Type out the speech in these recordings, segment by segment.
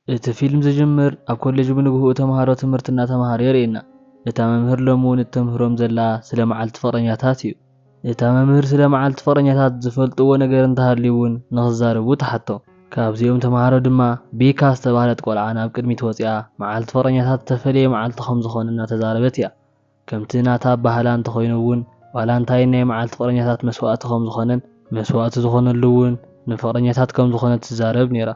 እቲ ፊልም ዝጅምር ኣብ ኮሌጅ ብንግህኡ ተምሃሮ ትምህርቲ እናተምሃሩ የርእየና። እታ መምህር ሎሚ እውን እተምህሮም ዘላ ስለ መዓልቲ ፍቕረኛታት እዩ። እታ መምህር ስለ መዓልቲ ፍቕረኛታት ዝፈልጥዎ ነገር እንተሃልዩ እውን ንኽዛረቡ ትሓቶም። ካብዚኦም ተምሃሮ ድማ ቤካ ዝተባህለት ቆልዓ ናብ ቅድሚት ወፂኣ መዓልቲ ፍቕረኛታት ዝተፈለየ መዓልቲ ከም ዝኾነ እናተዛረበት እያ። ከምቲ ናታ ኣባህላ እንተኾይኑ እውን ቫላንታይን ናይ መዓልቲ ፍቕረኛታት መስዋእቲ ከም ዝኾነን መስዋእቲ ዝኾነሉ እውን ንፍቕረኛታት ከም ዝኾነ ትዛረብ ነይራ።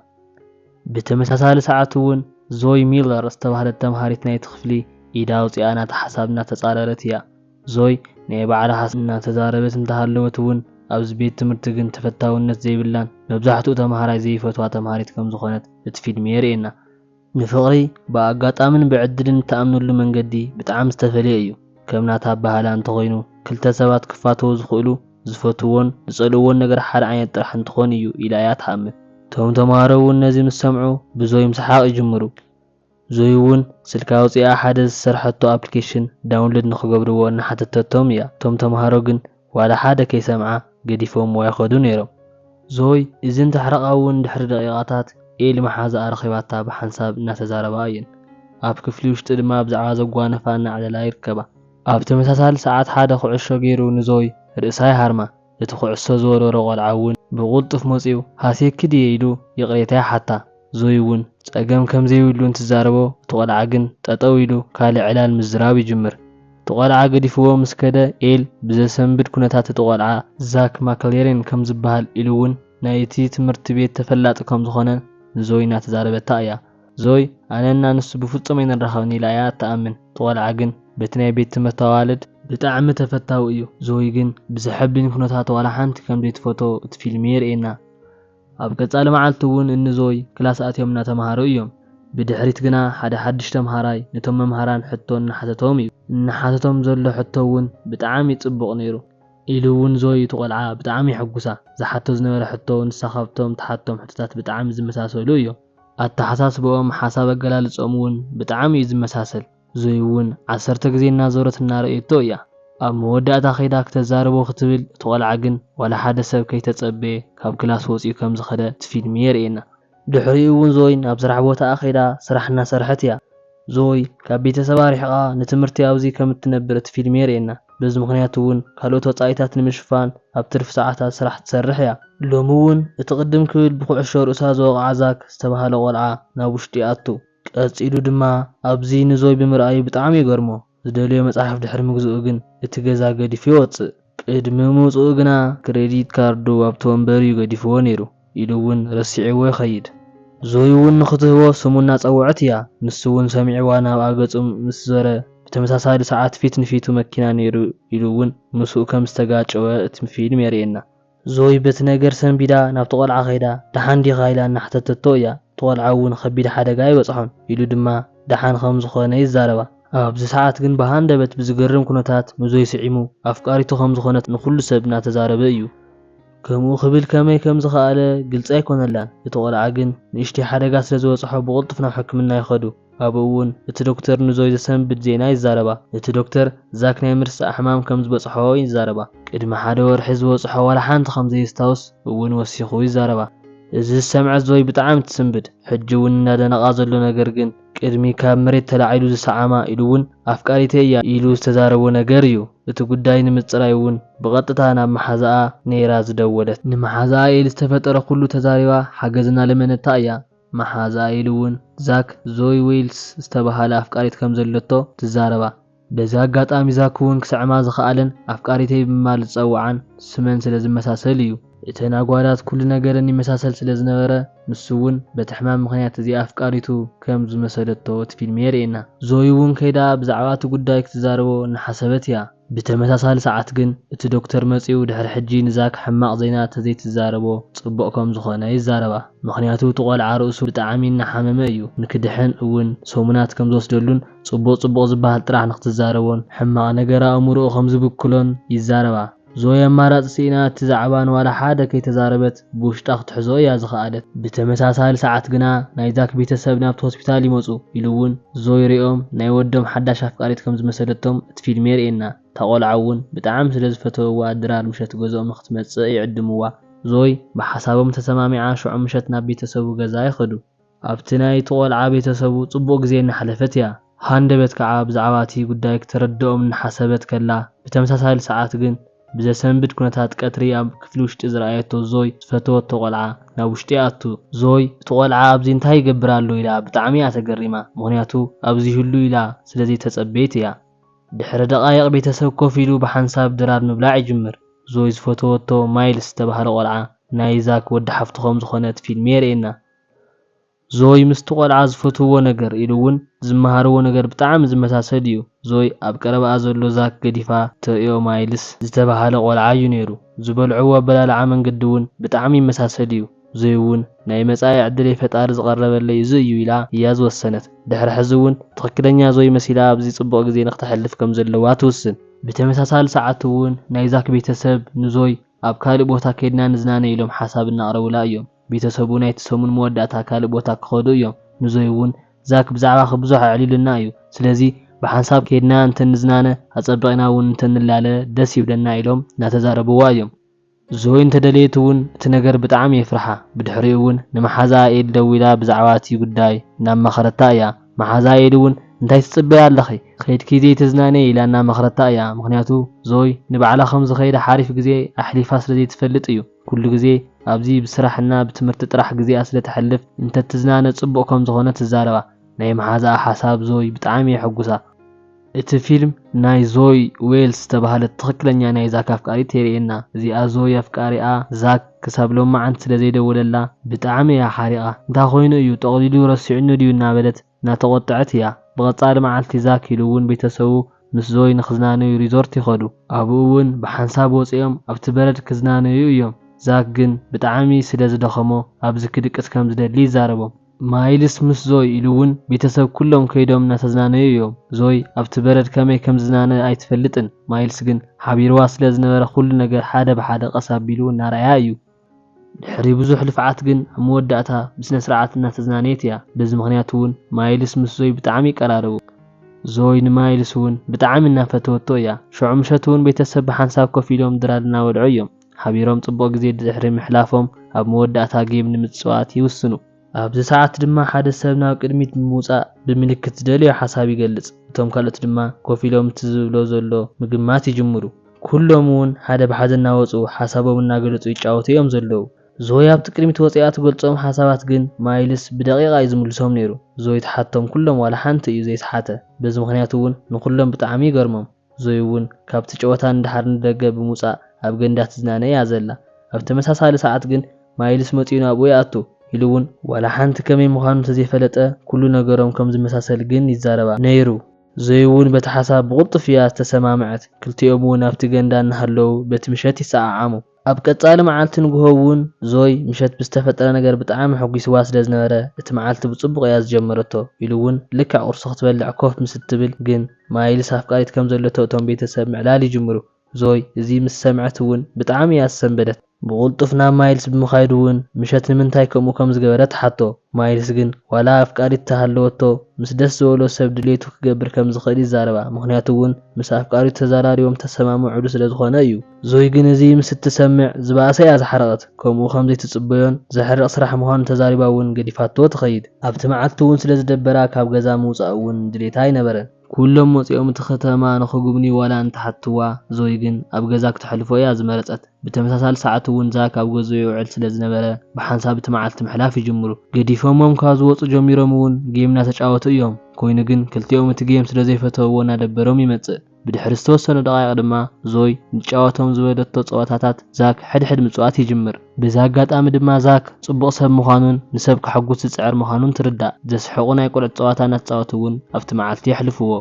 ብተመሳሳሊ ሰዓት እውን ዞይ ሚለር ዝተባህለት ተምሃሪት ናይቲ ክፍሊ ኢዳ ኣውፂኣ ናታ ሓሳብ እናተፃረረት እያ። ዞይ ናይ ባዕላ ሓሳብ እናተዛረበት እንተሃለወት እውን ኣብዚ ቤት ትምህርቲ ግን ተፈታውነት ዘይብላን መብዛሕትኡ ተምሃራይ ዘይፈትዋ ተምሃሪት ከም ዝኾነት እቲ ፊልም የርእየና። ንፍቕሪ ብኣጋጣምን ብዕድልን እትኣምነሉ መንገዲ ብጣዕሚ ዝተፈለየ እዩ። ከም ናታ ኣባህላ እንተኾይኑ ክልተ ሰባት ክፋተዉ ዝኽእሉ ዝፈትዎን ዝጸልእዎን ነገር ሓደ ዓይነት ጥራሕ እንትኾን እዩ ኢላ እያ ትኣምን። እቶም ተምሃሮ እውን ነዚ ምስ ሰምዑ ብዞይ ምስሓቕ ይጅምሩ። ዞይ እውን ስልካ ኣውፂኣ ሓደ ዝሰርሐቶ ኣፕሊኬሽን ዳውንሎድ ንኽገብርዎ እናሓተተቶም እያ። እቶም ተምሃሮ ግን ዋላ ሓደ ከይሰምዓ ገዲፎምዎ ይኸዱ ነይሮም። ዞይ እዝን ተሕረቓ እውን ድሕሪ ደቂቓታት ኤል መሓዛኣ ረኺባታ ብሓንሳብ እናተዛረባ እየን። ኣብ ክፍሊ ውሽጢ ድማ ብዛዕባ ዘጓነፋ እናዕለላ ይርከባ። ኣብ ተመሳሳሊ ሰዓት ሓደ ኩዕሾ ገይሩ ንዞይ ርእሳ ይሃርማ። እቲ ኩዕሶ ዝወርወሮ ቆልዓ እውን ብቕልጡፍ መፂኡ ሃስየኪ ድየ ኢሉ ይቕሬታ ይሓታ። ዞይ እውን ጸገም ከም ዘይብሉ እንትዛረቦ እቲ ቆልዓ ግን ጠጠው ኢሉ ካልእ ዕላል ምዝራብ ይጅምር። እቲ ቆልዓ ገዲፍዎ ምስ ከደ ኤል ብዘሰንብድ ኩነታት እቲ ቆልዓ ዛክ ማክሌሬን ከም ዝበሃል ኢሉ እውን ናይ እቲ ትምህርቲ ቤት ተፈላጢ ከም ዝኾነን ንዞይ እናተዛረበታ እያ። ዞይ ኣነና ንሱ ብፍጹም ኣይንራኸብን ኢላ እያ እትኣምን። እቲ ቆልዓ ግን በቲ ናይ ቤት ትምህርቲ ኣዋልድ ብጣዕሚ ተፈታዊ እዩ። ዞይ ግን ብዘሐብን ኩነታት ዋላ ሓንቲ ከም ዘይትፈቶ እቲ ፊልም የርእየና። ኣብ ቀጻሊ መዓልቲ እውን እኒ ዞይ ክላስ ኣትዮም እናተምሃሩ እዮም። ብድሕሪት ግና ሓደ ሓድሽ ተምሃራይ ነቶም መምሃራን ሕቶ እናሓተቶም እዩ። እናሓተቶም ዘሎ ሕቶ እውን ብጣዕሚ ጽቡቕ ነይሩ። ኢሉ እውን ዞይ እቲ ቆልዓ ብጣዕሚ የሐጉሳ። ዝሓቶ ዝነበረ ሕቶ ንሳ ካብቶም ትሓቶም ሕቶታት ብጣዕሚ ዝመሳሰሉ እዮም። ኣተሓሳስብኦም ሓሳብ ኣገላልጾም እውን ብጣዕሚ እዩ ዝመሳሰል። ዞይ እውን ዓሰርተ ግዜ እናዞረት እናረእየቶ እያ። ኣብ መወዳእታ ከይዳ ክተዛርቦ ክትብል እቲ ቆልዓ ግን ዋላ ሓደ ሰብ ከይተጸበየ ካብ ክላስ ወጺኡ ከም ዝኸደ እቲ ፊልም የርእየና። ድሕሪኡ እውን ዞይ ናብ ስራሕ ቦታኣ ከይዳ ስራሕ እናሰርሐት እያ። ዞይ ካብ ቤተሰባ ርሒቓ ንትምህርቲ ኣብዚ ከም እትነብር እቲ ፊልም የርእየና። በዚ ምኽንያት እውን ካልኦት ወጻኢታት ንምሽፋን ኣብ ትርፊ ሰዓታት ስራሕ ትሰርሕ እያ። ሎሚ እውን እቲ ቅድም ክብል ብኩዕሾ ርእሳ ዝወቕዓ ዛክ ዝተባህለ ቆልዓ ናብ ውሽጢ ይኣቱ። ቀጺሉ ድማ ኣብዚ ንዞይ ብምርኣዩ ብጣዕሚ ይገርሞ። ዝደልዮ መጽሓፍ ድሕሪ ምግዝኡ ግን እቲ ገዛ ገዲፉ ይወጽእ። ቅድሚ ምውጽኡ ግና ክሬዲት ካርዱ ኣብቲ ወንበር እዩ ገዲፍዎ ነይሩ ኢሉ እውን ረሲዕዎ ይኸይድ። ዞይ እውን ንኽትህቦ ስሙ እናጸውዐት እያ። ንሱ እውን ሰሚዕዋ ናብኣ ገጹ ምስ ዞረ ብተመሳሳሊ ሰዓት ፊት ንፊቱ መኪና ነይሩ ኢሉ እውን ምስኡ ከም ዝተጋጨወ እቲ ፊልም የርእየና። ዞይ በቲ ነገር ሰንቢዳ ናብቲ ቆልዓ ከይዳ ደሓን ዲኻ ኢላ እናሓተተቶ እያ። እቲ ቆልዓ እውን ከቢድ ሓደጋ ኣይበጽሖን ኢሉ ድማ ደሓን ከም ዝኾነ ይዛረባ። ኣብዚ ሰዓት ግን ብሃንደበት ብዝገርም ኩነታት ንዞይ ስዒሙ ኣፍቃሪቱ ከም ዝኾነት ንኹሉ ሰብ እናተዛረበ እዩ። ከምኡ ክብል ከመይ ከም ዝኸኣለ ግልጺ ኣይኮነላን። እቲ ቆልዓ ግን ንእሽተይ ሓደጋ ስለ ዝበጽሖ ብቕልጡፍ ናብ ሕክምና ይኸዱ። ኣብኡ እውን እቲ ዶክተር ንዞይ ዘሰንብድ ዜና ይዛረባ። እቲ ዶክተር ዛክ ናይ ምርሳዕ ሕማም ከም ዝበጽሖ ይዛረባ። ቅድሚ ሓደ ወርሒ ዝበጽሖ ዋላ ሓንቲ ከም ዘየስታውስ እውን ወሲኹ ይዛረባ። እዚ ዝሰምዐት ዞይ ብጣዕሚ ትስንብድ። ሕጂ እውን እናደነቓ ዘሎ ነገር ግን ቅድሚ ካብ መሬት ተላዒሉ ዝሰዓማ ኢሉ እውን ኣፍቃሪተይ እያ ኢሉ ዝተዛረቦ ነገር እዩ። እቲ ጉዳይ ንምጽራይ እውን ብቐጥታ ናብ መሓዛኣ ነይራ ዝደወለት። ንመሓዛኣ ኤል ዝተፈጠረ ኩሉ ተዛሪባ ሓገዝ እናለመነታ እያ። መሓዛኣ ኤል እውን ዛክ ዞይ ዌልስ ዝተባህለ ኣፍቃሪት ከም ዘለቶ ትዛረባ። በዚ ኣጋጣሚ ዛክ እውን ክስዕማ ዝኸኣለን ኣፍቃሪተይ ብምባል ዝጸውዓን ስመን ስለ ዝመሳሰል እዩ። እተን ኣጓላት ኩሉ ነገረን ይመሳሰል ስለ ዝነበረ ንሱ እውን በቲ ሕማም ምኽንያት እዚኣ ኣፍቃሪቱ ከም ዝመሰለቶ እቲ ፊልም የርእየና። ዞይ እውን ከይዳ ብዛዕባ እቲ ጉዳይ ክትዛረቦ እናሓሰበት እያ። ብተመሳሳሊ ሰዓት ግን እቲ ዶክተር መጺኡ ድሕሪ ሕጂ ንዛክ ሕማቕ ዜና ተዘይትዛረቦ ጽቡቕ ከም ዝኾነ ይዛረባ። ምኽንያቱ እቲ ቆልዓ ርእሱ ብጣዕሚ እናሓመመ እዩ። ንክድሕን እውን ሰሙናት ከም ዝወስደሉን ጽቡቕ ጽቡቕ ዝበሃል ጥራሕ ንክትዛረቦን ሕማቕ ነገር ኣእምሮኡ ከም ዝብክሎን ይዛረባ። ዞይ ኣማራጺ ስኢና እቲ ዛዕባ ንዋላ ሓደ ከይተዛረበት ብውሽጣ ክትሕዞ እያ ዝኸኣለት። ብተመሳሳሊ ሰዓት ግና ናይ ዛክ ቤተሰብ ናብቲ ሆስፒታል ይመጹ ኢሉ እውን ዞይ ሪኦም ናይ ወዶም ሓዳሽ ኣፍቃሪት ከም ዝመሰለቶም እቲ ፊልም የርእየና። እታ ቆልዓ እውን ብጣዕሚ ስለ ዝፈተውዋ ድራር ምሸት ገዝኦም ንክትመጽእ ይዕድምዋ። ዞይ ብሓሳቦም ተሰማሚዓ ሽዑ ምሸት ናብ ቤተሰቡ ገዛ ይኸዱ። ኣብቲ ናይቲ ቆልዓ ቤተሰቡ ጽቡቕ ግዜ እናሓለፈት እያ። ሃንደበት ከዓ ብዛዕባ እቲ ጉዳይ ክተረድኦም እናሓሰበት ከላ፣ ብተመሳሳሊ ሰዓት ግን ብዘሰንብድ ኩነታት ቀትሪ ኣብ ክፍሊ ውሽጢ ዝረኣየቶ ዞይ ዝፈተወቶ ቆልዓ ናብ ውሽጢ ይኣቱ። ዞይ እቲ ቆልዓ ኣብዚ እንታይ ይገብር ኣሎ ኢላ ብጣዕሚ እያ ተገሪማ። ምኽንያቱ ኣብዚ ይህሉ ኢላ ስለ ዘይተጸበየት እያ። ድሕሪ ደቓይቕ ቤተሰብ ኮፍ ኢሉ ብሓንሳብ ድራር ምብላዕ ይጅምር። ዞይ ዝፈተወቶ ማይልስ ዝተባህለ ቆልዓ ናይ ዛክ ወዲ ሓፍቱ ከም ዝኾነ እቲ ፊልም የርእየና። ዞይ ምስቲ ቆልዓ ዝፈትውዎ ነገር ኢሉ እውን ዝመሃርዎ ነገር ብጣዕሚ ዝመሳሰል እዩ። ዞይ ኣብ ቀረባኣ ዘሎ ዛክ ገዲፋ ተርእዮ ማይልስ ዝተባህለ ቆልዓ እዩ ነይሩ። ዝበልዕዎ ኣበላልዓ መንገዲ እውን ብጣዕሚ ይመሳሰል እዩ። ዞይ እውን ናይ መጻኢ ዕድለይ ፈጣሪ ዝቐረበለይ እዚ እዩ ኢላ እያ ዝወሰነት። ድሕሪ ሕዚ እውን ትኽክለኛ ዞይ መሲላ ኣብዚ ጽቡቕ ግዜ ንክተሕልፍ ከም ዘለዋ ትውስን። ብተመሳሳሊ ሰዓት እውን ናይ ዛክ ቤተሰብ ንዞይ ኣብ ካልእ ቦታ ከይድና ንዝናነ ኢሎም ሓሳብ እናቕረቡላ እዮም። ቤተሰቡ ናይቲ ሰሙን መወዳእታ ካልእ ቦታ ክኸዱ እዮም። ንዞይ እውን ዛክ ብዛዕባኺ ብዙሕ ኣዕሊሉና እዩ። ስለዚ ብሓንሳብ ከይድና እንተንዝናነ ኣጸቢቕና እውን እንተንላለ ደስ ይብለና ኢሎም እናተዛረብዋ እዮም። ዞይ እንተደለየት እውን እቲ ነገር ብጣዕሚ የፍርሓ። ብድሕሪኡ እውን ንመሓዛ ኤል ደዊላ ብዛዕባ እቲ ጉዳይ እናማኸረታ እያ። መሓዛ ኤል እውን እንታይ ትጽበያ ኣለኺ? ከይድኪ ዘይትዝናነይ ኢላ እናመኸረታ እያ። ምኽንያቱ ዞይ ንባዕላ ከም ዝኸይደ ሓሪፍ ግዜ ኣሕሊፋ ስለ ዘይትፈልጥ እዩ። ኩሉ ግዜ ኣብዚ ብስራሕና ብትምህርቲ ጥራሕ ግዜኣ ስለ ተሕልፍ እንተትዝናነ ጽቡቕ ከም ዝኾነ ትዛረባ። ናይ መሓዛኣ ሓሳብ ዞይ ብጣዕሚ የሐጉሳ። እቲ ፊልም ናይ ዞይ ዌልስ ዝተባህለት ትኽክለኛ ናይ ዛክ ኣፍቃሪት የርእየና። እዚኣ ዞይ ኣፍቃሪኣ ዛክ ክሳብ ሎማዓንቲ ስለ ዘይደወለላ ብጣዕሚ እያ ሓሪቓ። እንታይ ኮይኑ እዩ ጠቕሊሉ ረሲዑኒ ድዩ እናበለት እናተቖጠዐት እያ። ብቐጻሊ መዓልቲ ዛክ ኢሉ እውን ቤተሰቡ ምስ ዞይ ንኽዝናነዩ ሪዞርት ይኸዱ። ኣብኡ እውን ብሓንሳብ ወፂኦም ኣብቲ በረድ ክዝናነዩ እዮም። ዛክ ግን ብጣዕሚ ስለ ዝደኸሞ ኣብዚ ክድቅስ ከም ዝደሊ ይዛረቦም። ማይልስ ምስ ዞይ ኢሉ እውን ቤተሰብ ኩሎም ከይዶም እናተዝናነዩ እዮም። ዞይ ኣብቲ በረድ ከመይ ከም ዝዝናነ ኣይትፈልጥን። ማይልስ ግን ሓቢርዋ ስለ ዝነበረ ኩሉ ነገር ሓደ ብሓደ ቀስ ኣቢሉ እናረኣያ እዩ። ድሕሪ ብዙሕ ልፍዓት ግን ኣብ መወዳእታ ብስነ ስርዓት እናተዝናነየት እያ። በዚ ምኽንያት እውን ማይልስ ምስ ዞይ ብጣዕሚ ይቀራረቡ። ዞይ ንማይልስ እውን ብጣዕሚ እናፈተወቶ እያ። ሽዑ ምሸት እውን ቤተሰብ ብሓንሳብ ኮፍ ኢሎም ድራር እናበልዑ እዮም። ሓቢሮም ጽቡቕ ግዜ ድሕሪ ምሕላፎም ኣብ መወዳእታ ጌም ንምጽዋት ይውስኑ። ኣብዚ ሰዓት ድማ ሓደ ሰብ ናብ ቅድሚት ብምውጻእ ብምልክት ዝደለዮ ሓሳብ ይገልጽ። እቶም ካልኦት ድማ ኮፍ ኢሎም እቲ ዝብሎ ዘሎ ምግማት ይጅምሩ። ኩሎም እውን ሓደ ብሓደ እናወጹ ሓሳቦም እናገለጹ ይጫወቱ እዮም ዘለዉ። ዞይ ኣብቲ ቅድሚት ወጺኣ ትገልጾም ሓሳባት ግን ማይልስ ብደቂቓ እዩ ዝምልሶም ነይሩ። ዞይ ትሓቶም ኩሎም ዋላ ሓንቲ እዩ ዘይሰሓተ። በዚ ምኽንያት እውን ንኹሎም ብጣዕሚ ይገርሞም። ዞይ እውን ካብቲ ጨወታ ንድሓር ንደገ ብምውጻእ ኣብ ገንዳ ትዝናነ እያ ዘላ። ኣብ ተመሳሳሊ ሰዓት ግን ማይልስ መጺኡ ናብኡ ይኣቱ ኢሉ እውን ዋላ ሓንቲ ከመይ ምዃኑ እንተዘይፈለጠ ኩሉ ነገሮም ከም ዝመሳሰል ግን ይዛረባ ነይሩ። ዞይ እውን በቲ ሓሳብ ብቕልጡፍ እያ ዝተሰማምዐት። ክልቲኦም እውን ኣብቲ ገንዳ እናሃለዉ በቲ ምሸት ይሰዓዓሙ። ኣብ ቀጻሊ መዓልቲ ንግሆ እውን ዞይ ምሸት ብዝተፈጠረ ነገር ብጣዕሚ ሕጒስዋ ስለ ዝነበረ እቲ መዓልቲ ብጽቡቕ እያ ዝጀመረቶ ኢሉ እውን ልክዕ ቁርሲ ክትበልዕ ኮፍ ምስ እትብል ግን ማይልስ ኣፍቃሪት ከም ዘለቶ እቶም ቤተሰብ ምዕላል ይጅምሩ። ዞይ እዚ ምስ ሰምዐት እውን ብጣዕሚ እያ ዝሰንበደት። ብቕልጡፍ ናብ ማይልስ ብምኻይድ እውን ምሸት ንምንታይ ከምኡ ከም ዝገበረ ትሓቶ። ማይልስ ግን ዋላ ኣፍቃሪት ተሃለወቶ ምስ ደስ ዝበሎ ሰብ ድሌቱ ክገብር ከም ዝኽእል ይዛረባ። ምኽንያቱ እውን ምስ ኣፍቃሪቱ ተዘራሪቦም ተሰማምዕሉ ስለ ዝኾነ እዩ። ዞይ ግን እዚ ምስ እትሰምዕ ዝበኣሰ እያ ዝሓረቐት። ከምኡ ከም ዘይትጽበዮን ዘሕርቕ ስራሕ ምዃኑ ተዛሪባ እውን ገዲፋቶ ትኸይድ። ኣብቲ መዓልቲ እውን ስለ ዝደበራ ካብ ገዛ ምውጻእ እውን ድሌታ ኣይነበረን። ኩሎም ወጺኦም እቲ ከተማ ንኽጉብንዩ ዋላ እንተሓትዋ ዞይ ግን ኣብ ገዛ ክተሕልፎ እያ ዝመረጸት። ብተመሳሳሊ ሰዓት እውን ዛክ ኣብ ገዝኡ ይውዕል ስለ ዝነበረ ብሓንሳብ እቲ መዓልቲ ምሕላፍ ይጅምሩ። ገዲፎሞም ካብ ዝወጹ ጀሚሮም እውን ጌም እናተጫወቱ እዮም። ኮይኑ ግን ክልቲኦም እቲ ጌም ስለ ዘይፈተውዎ እናደበሮም ይመጽእ። ብድሕሪ ዝተወሰኑ ደቓይቕ ድማ ዞይ ንጫወቶም ዝበለቶ ጸወታታት ዛክ ሕድሕድ ምጽዋት ይጅምር። በዚ ኣጋጣሚ ድማ ዛክ ጽቡቕ ሰብ ምዃኑን ንሰብ ከሐጉስ ዝጽዕር ምዃኑን ትርዳእ። ዘስሕቑ ናይ ቆልዑት ጸዋታ እናተጻወቱ እውን ኣብቲ መዓልቲ የሕልፍዎ።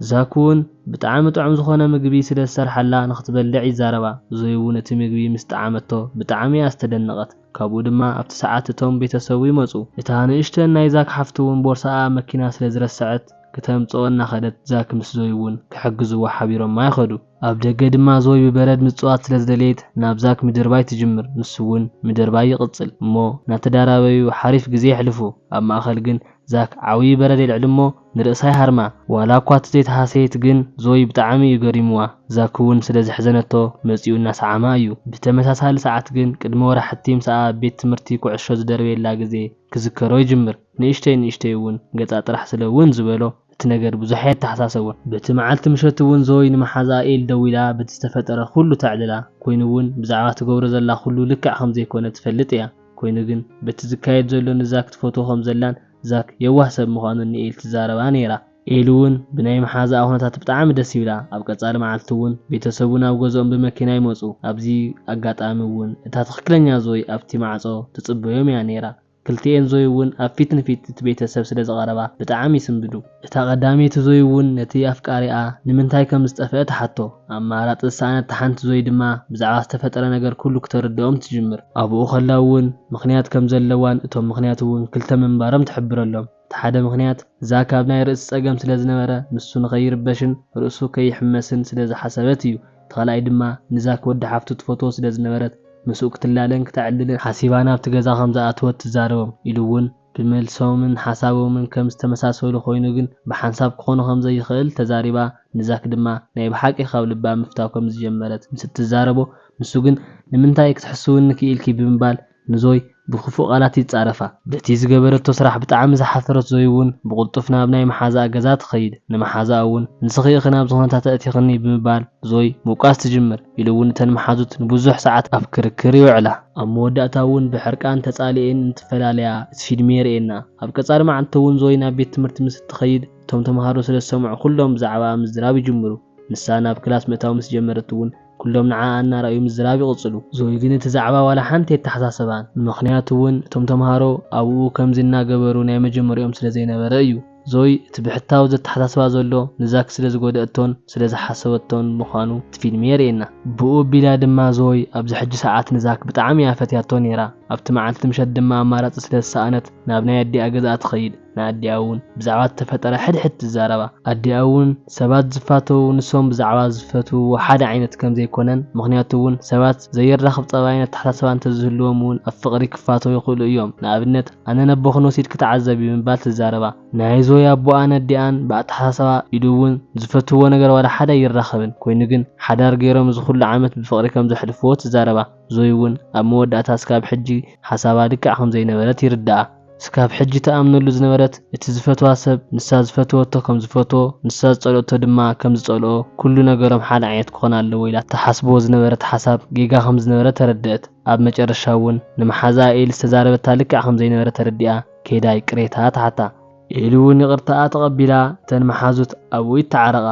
ዛክ እውን ብጣዕሚ ጥዑም ዝኾነ ምግቢ ስለ ዝሰርሓላ ንኽትበልዕ ይዛረባ። ዞይ እውን እቲ ምግቢ ምስ ጠዓመቶ ብጣዕሚ እያ ዝተደነቐት። ካብኡ ድማ ኣብቲ ሰዓት እቶም ቤተሰቡ ይመጹ። እታ ንእሽተን ናይ ዛክ ሓፍቲ እውን ቦርሳኣ ኣብ መኪና ስለ ዝረሰዐት ክተምጽኦ እናኸደት ዛክ ምስ ዞይ እውን ክሕግዝዋ ሓቢሮማ ይኸዱ። ኣብ ደገ ድማ ዞይ ብበረድ ምጽዋት ስለ ዝደለየት ናብ ዛክ ምድርባይ ትጅምር። ንሱ እውን ምድርባይ ይቕጽል እሞ እናተዳራበዩ ሓሪፍ ግዜ የሕልፉ። ኣብ ማእኸል ግን ዛክ ዓብዪ በረድ የልዕል እሞ ንርእሳ ይሃርማ። ዋላ እኳ እቲ ዘይተሃሰየት ግን ዞይ ብጣዕሚ እዩ ገሪምዋ። ዛክ እውን ስለ ዘሕዘነቶ መጺኡ እናሰዓማ እዩ። ብተመሳሳሊ ሰዓት ግን ቅድሚ ወርሒ ሕቲም ሰኣ ኣብ ቤት ትምህርቲ ኩዕሾ ዝደርበየላ ግዜ ክዝከሮ ይጅምር። ንእሽተይ ንእሽተይ እውን ገጻ ጥራሕ ስለ እውን ዝበሎ እቲ ነገር ብዙሕ ኣየተሓሳሰቦን። በቲ መዓልቲ ምሸት እውን ዞይ ንመሓዛ ኤል ደዊላ በቲ ዝተፈጠረ ኩሉ ተዕልላ። ኮይኑ እውን ብዛዕባ ትገብሮ ዘላ ኩሉ ልክዕ ከም ዘይኮነ ትፈልጥ እያ። ኮይኑ ግን በቲ ዝካየድ ዘሎ ንዛክ ትፈትዎ ከም ዘላን ዛክ የዋህ ሰብ ምዃኑን ንኤል ትዛረባ ነይራ። ኤል እውን ብናይ መሓዛኣ ኩነታት ብጣዕሚ ደስ ይብላ። ኣብ ቀጻሊ መዓልቲ እውን ቤተሰቡ ናብ ገዝኦም ብመኪና ይመጹ። ኣብዚ ኣጋጣሚ እውን እታ ትኽክለኛ ዞይ ኣብቲ ማዕጾ ትጽበዮም እያ ነይራ። ክልቲኤን ዞይ እውን ኣብ ፊት ንፊት እቲ ቤተሰብ ስለ ዝቐረባ ብጣዕሚ ይስንብዱ። እታ ቀዳመይቲ ዞይ እውን ነቲ ኣፍቃሪኣ ንምንታይ ከም ዝጠፍአ ትሓቶ። ኣማራጺ ዝሰኣነት እታ ሓንቲ ዞይ ድማ ብዛዕባ ዝተፈጠረ ነገር ኩሉ ክተረድኦም ትጅምር። ኣብኡ ከላ እውን ምኽንያት ከም ዘለዋን እቶም ምኽንያት እውን ክልተ ምንባሮም ትሕብረሎም። እቲ ሓደ ምኽንያት ዛክ ኣብ ናይ ርእሲ ጸገም ስለ ዝነበረ ንሱ ንኸይርበሽን ርእሱ ከይሕመስን ስለ ዝሓሰበት እዩ። እቲ ካልኣይ ድማ ንዛክ ወዲ ሓፍቱ ትፈትዎ ስለ ዝነበረት ምስኡ ክትላለን ክተዕልልን ሓሲባ ናብቲ ገዛ ከም ዝኣተወት ትዛረቦም ኢሉ እውን ብመልሶምን ሓሳቦምን ከም ዝተመሳሰሉ ኮይኑ ግን ብሓንሳብ ክኾኑ ከም ዘይኽእል ተዛሪባ። ንዛክ ድማ ናይ ብሓቂ ካብ ልባ ምፍታው ከም ዝጀመረት ምስ እትዛረቦ ንሱ ግን ንምንታይ ክትሕስውኒ ክኢልኪ ብምባል ንዞይ ብክፉእ ቃላት ይጻረፋ። በቲ ዝገበረቶ ስራሕ ብጣዕሚ ዝሓፈረት ዞይ እውን ብቕልጡፍ ናብ ናይ መሓዛኣ ገዛ ትኸይድ። ንመሓዛኣ እውን ንስኺ ኢኺ ናብዚ ኩነታት ኣእቲኽኒ ብምባል ዞይ ምውቃስ ትጅምር ኢሉ እውን እተን መሓዙት ንብዙሕ ሰዓት ኣብ ክርክር ይውዕላ። ኣብ መወዳእታ እውን ብሕርቃን ተጻሊኤን እንትፈላለያ እቲ ፊልም የርእየና። ኣብ ቀጻሊ መዓልቲ እውን ዞይ ናብ ቤት ትምህርቲ ምስ እትኸይድ እቶም ተምሃሮ ስለ ዝሰምዑ ኩሎም ብዛዕባኣ ምዝራብ ይጅምሩ። ንሳ ናብ ክላስ ምእታው ምስ ጀመረት እውን ኩሎም ንዓኣ እናረኣዩ ምዝራብ ይቕጽሉ። ዞይ ግን እቲ ዛዕባ ዋላ ሓንቲ የተሓሳሰባን። ምኽንያቱ እውን እቶም ተምሃሮ ኣብኡ ከምዚ እናገበሩ ናይ መጀመሪኦም ስለ ዘይነበረ እዩ። ዞይ እቲ ብሕታዊ ዘተሓሳስባ ዘሎ ንዛክ ስለ ዝጎደእቶን ስለ ዝሓሰበቶን ምዃኑ እቲ ፊልም የርእየና። ብኡ ኣቢላ ድማ ዞይ ኣብዚ ሕጂ ሰዓት ንዛክ ብጣዕሚ እያ ፈትያቶ ነይራ። ኣብቲ መዓልቲ ምሸት ድማ ኣማራጺ ስለ ዝሰኣነት ናብ ናይ ኣዲኣ ገዛ ትኸይድ። ንኣዲኣ እውን ብዛዕባ ዝተፈጠረ ሕድሕድ ትዛረባ። ኣዲኣ እውን ሰባት ዝፋተዉ ንሶም ብዛዕባ ዝፈትውዎ ሓደ ዓይነት ከም ዘይኮነን፣ ምኽንያቱ እውን ሰባት ዘየራኽብ ጸባይን ኣተሓሳስባን እንተዝህልዎም እውን ኣብ ፍቕሪ ክፋተዉ ይኽእሉ እዮም። ንኣብነት ኣነ ነቦኽን ወሲድኪ ተዓዘቢ ብምባል ትዛረባ። ናይ ዞይ ኣቦኣን ኣዲኣን ብኣተሓሳስባ ኢሉ እውን ዝፈትውዎ ነገር ዋላ ሓደ ኣይራኸብን። ኮይኑ ግን ሓዳር ገይሮም እዚ ኩሉ ዓመት ብፍቕሪ ከም ዘሕልፍዎ ትዛረባ። ዞይ እውን ኣብ መወዳእታ እስካብ ሕጂ ሓሳባ ልክዕ ከም ዘይነበረት ይርዳኣ። እስካብ ሕጂ ትኣምነሉ ዝነበረት እቲ ዝፈትዋ ሰብ ንሳ ዝፈትወቶ ከም ዝፈትዎ ንሳ ዝጸልኦቶ ድማ ከም ዝጸልኦ ኩሉ ነገሮም ሓደ ዓይነት ክኾን ኣለዎ ኢላ ትሓስቦ ዝነበረት ሓሳብ ጌጋ ከም ዝነበረ ተረድአት። ኣብ መጨረሻ እውን ንመሓዛ ኤል ዝተዛረበታ ልክዕ ከም ዘይነበረ ተረዲኣ ከይዳ ይቅሬታ ትሓታ። ኤል እውን ይቕርታኣ ተቐቢላ እተን መሓዙት ኣብኡ ይተዓረቓ።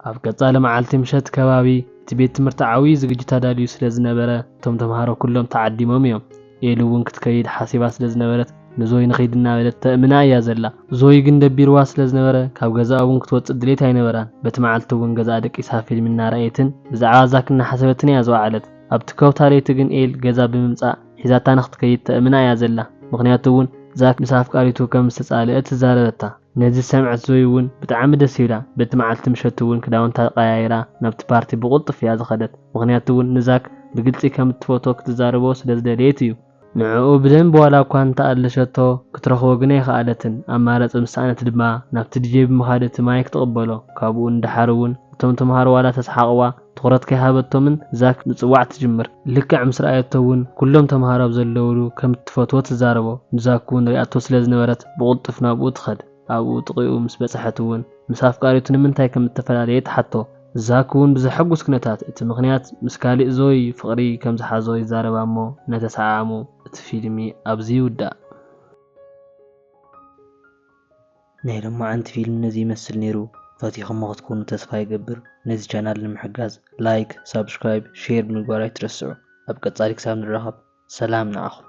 ኣብ ቀጻሊ መዓልቲ ምሸት ከባቢ እቲ ቤት ትምህርቲ ዓብዪ ዝግጅት ኣዳልዩ ስለ ዝነበረ እቶም ተምሃሮ ኩሎም ተዓዲሞም እዮም። ኤል እውን ክትከይድ ሓሲባ ስለ ዝነበረት ንዞይ ንኺድ እናበለት ተእምና እያ ዘላ። ዞይ ግን ደቢርዋ ስለ ዝነበረ ካብ ገዛኣ እውን ክትወጽእ ድሌት ኣይነበራን። በቲ መዓልቲ እውን ገዛኣ ደቂሳ ፊልም እናረኣየትን ብዛዕባ ዛክ እናሓሰበትን እያ ዝወዓለት። ኣብቲ ከውታ ለይቲ ግን ኤል ገዛ ብምምጻእ ሒዛታ ንክትከይድ ተእምና እያ ዘላ። ምኽንያቱ እውን ዛክ ምስ ኣፍቃሪቱ ከም ዝተጻልአ ትዛረበታ። ነዚ ዝሰምዐት ዞይ እውን ብጣዕሚ ደስ ይብላ። በቲ መዓልቲ ምሸት እውን ክዳውንታ ቀያይራ ናብቲ ፓርቲ ብቕልጡፍ እያ ዝኸደት። ምኽንያቱ እውን ንዛክ ብግልጺ ከም እትፈትዎ ክትዛረቦ ስለ ዝደለየት እዩ። ንዕኡ ብደንቢ ዋላ እኳ እንተኣለሸቶ ክትረኽቦ ግን ኣይኸኣለትን። ኣማራጺ ምስ ሰኣነት ድማ ናብቲ ዲጄ ብምኻድ እቲ ማይክ ትቕበሎ። ካብኡ ንደሓር እውን እቶም ተምሃሮ ዋላ ተስሓቕዋ ትኹረት ከይሃበቶምን ዛክ ምጽዋዕ ትጅምር። ልክዕ ምስ ረኣየቶ እውን ኩሎም ተምሃሮ ኣብ ዘለውሉ ከም እትፈትዎ ትዛረቦ። ንዛክ እውን ሪኣቶ ስለ ዝነበረት ብቕልጡፍ ናብኡ ትኸድ። ኣብኡ ጥቂኡ ምስ በጽሐት እውን ምስ ኣፍቃሪቱ ንምንታይ ከም እተፈላለየ ትሓቶ። ዛክ እውን ብዘሐጉስ ኩነታት እቲ ምኽንያት ምስ ካልእ ዞይ ፍቕሪ ከም ዝሓዞ ይዛረባ እሞ እናተሰዓዓሙ እቲ ፊልሚ ኣብዚ ይውዳእ። ናይ ሎማዓንቲ ፊልም ነዚ ይመስል ነይሩ። ፈቲኹሞ ክትኮኑ ተስፋ ይገብር። ነዚ ቻናል ንምሕጋዝ ላይክ፣ ሳብስክራይብ፣ ሼር ብምግባር ኣይትረስዑ። ኣብ ቀጻሊ ክሳብ ንራኸብ ሰላም ንዓኹም።